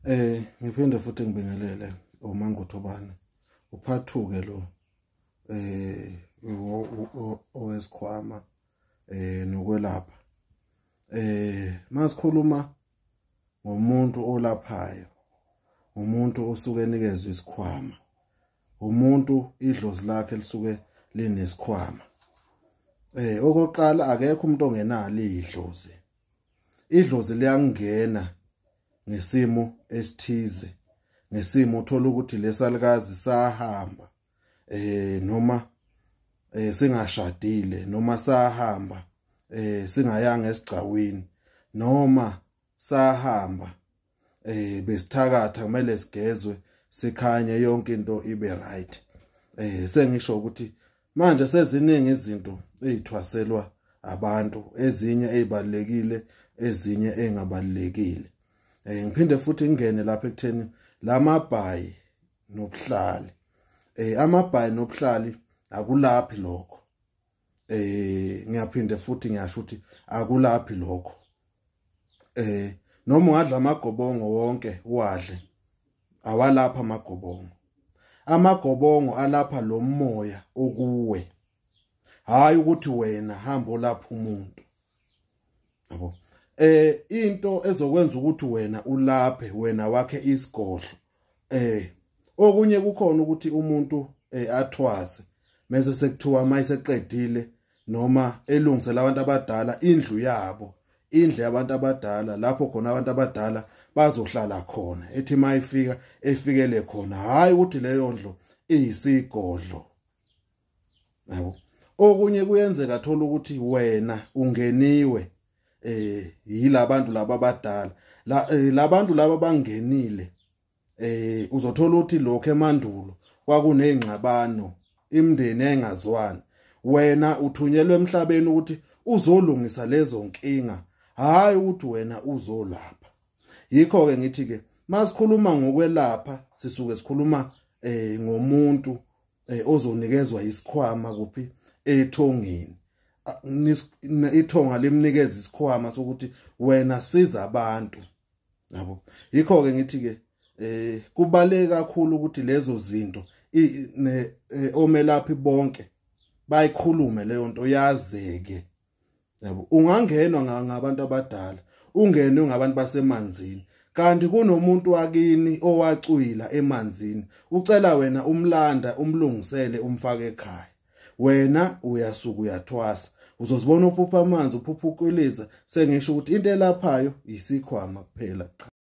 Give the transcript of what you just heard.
Ngiphinde futhi ngibingelele uMangothobane uphathuke lo owesikhwama nokwelapha. Masikhuluma ngomuntu olaphayo, umuntu osuke enikezwe isikhwama, umuntu idlozi lakhe lisuke linesikhwama. Okokuqala akekho umuntu ongenalo idlozi. Idlozi liyangena ngesimo esithize, ngesimo uthola ukuthi lesalukazi sahamba noma singashadile, noma sahamba singayanga esigcawini, noma sahamba besithakatha kumele sigezwe sikhanye yonke into ibe right. Sengisho ukuthi manje seziningi izinto ezithwaselwa abantu, ezinye ezibalekile, ezinye engabalekile. Ngiphinde futhi ngingene lapha ekutheni lamabhayi nobuhlali. Amabhayi nobuhlali akulaphi lokho. Ngiyaphinde futhi ngiyasho ukuthi akulaphi lokho. Noma ungadla amagobongo wonke uwadle, awalapha amagobongo. Amagobongo alapha lo moya okuwe, hayi ukuthi wena hamba olapha umuntu. Yabo, into ezokwenza ukuthi wena ulaphe, wena wakhe isigodlo. Okunye kukhona ukuthi umuntu athwase mase sekuthiwa mayiseqedile noma elungisela abantu abadala indlu yabo, indlu yabantu abadala lapho khona abantu abadala bazohlala khona, ethi mayifika efikele khona, hayi ukuthi leyo ndlu iyisigodlo. Yabo, okunye kuyenzeka thola ukuthi wena ungeniwe yilabantu laba abadala, labantu laba bangenile. Uzothola ukuthi lokho emandulo kwakunezingxabano, imindeni engazwani, wena uthunyelwe emhlabeni ukuthi uzolungisa lezo nkinga, hayi ukuthi wena uzolapha. Yikho ke ngithi ke masikhuluma ngokwelapha sisuke sikhuluma ngomuntu ozonikezwa isikhwama kuphi ethongeni. Ithonga limnikeza isikhwama sokuthi wena siza abantu. Yabo, yikho ke ngithi ke kubaleka kakhulu ukuthi lezo zinto omelaphi bonke bayikhulume leyo nto yazeke. Yabo, ungangenwa ngabantu abadala, ungenwe ngabantu basemanzini, kanti kunomuntu wakini owacwila emanzini, ucela wena umlanda umlungisele umfake ekhaya, wena uyasuka uyathwasa, uzozibona uphupha amanzi, uphupha ukwiliza. Sengisho ukuthi into elaphayo isikhwama kuphela.